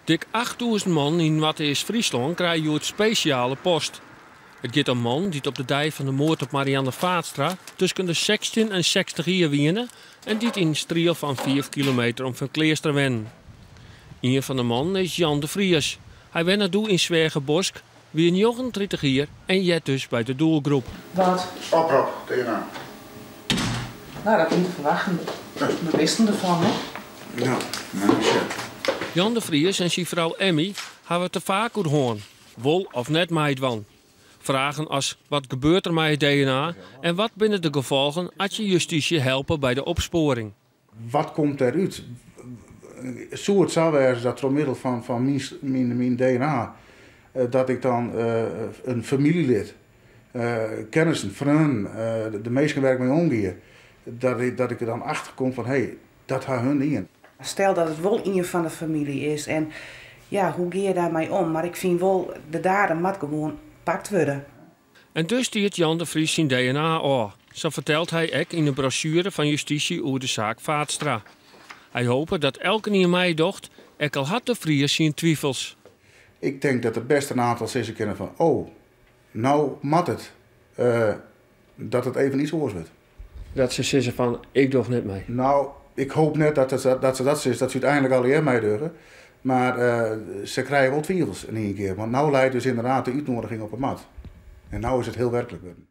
Dik 8000 man yn Noardeast-Fryslân krije hjoed spesjale post. It giet om mannen dy't op de dei fan de moard op Marianne Vaatstra tusken de 16 en 60 jier wiene en dy't yn in striel fan 5 kilometer om Feankleaster wennen. Ien fan de mannen is Jan de Vries. Hy wenne doe yn Sweagerbosk, wie 39 jier en heart dus by de doelgroep. Wat? Oprop, DNA. Nou, dat wie te ferwachten. We wisten derfan, hè? Ja, nou shit. Jan de Vries en syn frou Emmy hawwe it der faak oer hân, wol of net meidwaan. Fragen as wat gebeurt der mei it DNA en wat binne de gefolgen as je justysje helpe by de opspoaring. Wat komt derút? Soe it sa wêze dat troch middel fan myn DNA dat ik dan in famyljelid, kennissen, freonen, de minsken wêr't ik mei omgie, dat ik der dan achter kom fan hé, dat ha hun dien. Stel dat it wol ien fan de famylje is en ja, hoe gean je daarmee om? Mar ik fyn wol, de dader moat gewoan pakt wurde. En dus stiet Jan de Vries syn DNA ôf. Sa fertelt hy ek yn in brosjuere fan justysje oer de saak Vaatstra. Hy hopet dat elkenien meidocht, ek al hat De Vries syn twifels. Ik tink dat der best in oantal sizze kinne fan oh, no moat it. Dat it even iets oars wurdt. Dat se sizze fan ik doch net mei. Nou, ik hoop net dat se dat sizze, dat se úteinlik allegear meidogge. Mar se krije wol twivels yn ien kear, want no leit dus ynderdaad de útnoediging op 'e mat. En no is it hiel werklik wurden.